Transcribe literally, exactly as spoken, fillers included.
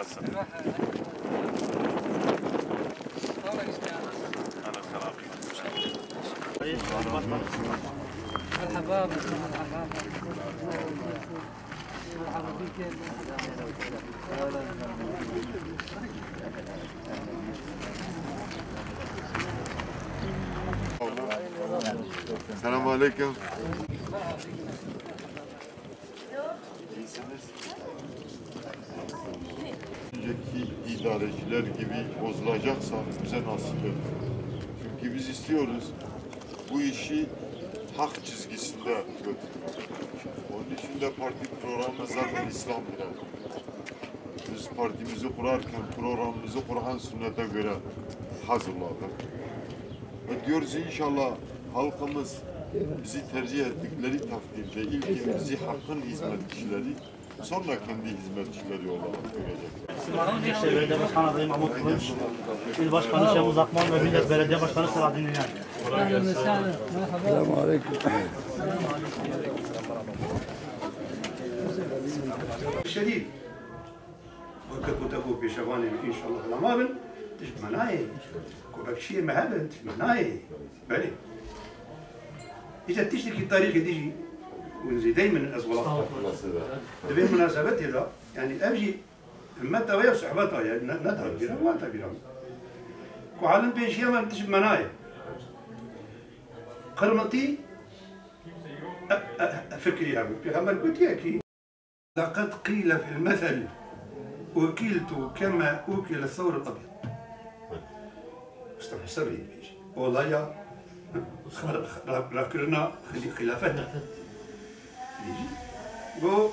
مرحبا بك، مرحبا. مرحبا بك. Selamun aleyküm. İyisiniz. Önceki idareciler gibi bozulacaksa bize nasip etmeyin. Çünkü biz istiyoruz bu işi hak çizgisinde götürmek. Onun için de parti programı zaten İslam'dır. Biz partimizi kurarken programımızı Kur'an sünnete göre hazırladık. Ve diyoruz inşallah halkımız bizi tercih ettikleri takdirde ilkin bizi hakkın hizmetçileri, sonra kendi hizmetçileri olarak görecekler. Büyükşehir Belediye Başkanı adayı Mahmut Kılıç, İl Başkanı Şemuz Akman ve Millet Belediye Başkanı Selahattin Ünal. Selamun aleyküm. Şedîd. Weke ku te got pêşevanê min, înşallah lama bin, tişt me nayê. Ku bekçiyê me hebin, tişt me nayê. Belê. Îca tiştekî tarîxê dijî hûn zêdeyî min ez welat. Di vê munasebetê de, yanî ev jî himmeta we ya sohbeta ye, ne, ne tabîra, wa tabîra. Ku alim pêşiya me tişt me nayê. Qirmitî, e, e, e, fikrî hebû. Pêxember gotiye ki, لقد قيل في المثل: أكلت كما أكل الثور الأبيض. Mustafa Sabri dibêje. Olaya ra-, ra-, rakirina xilî-, xilafet. Dibêje. Go,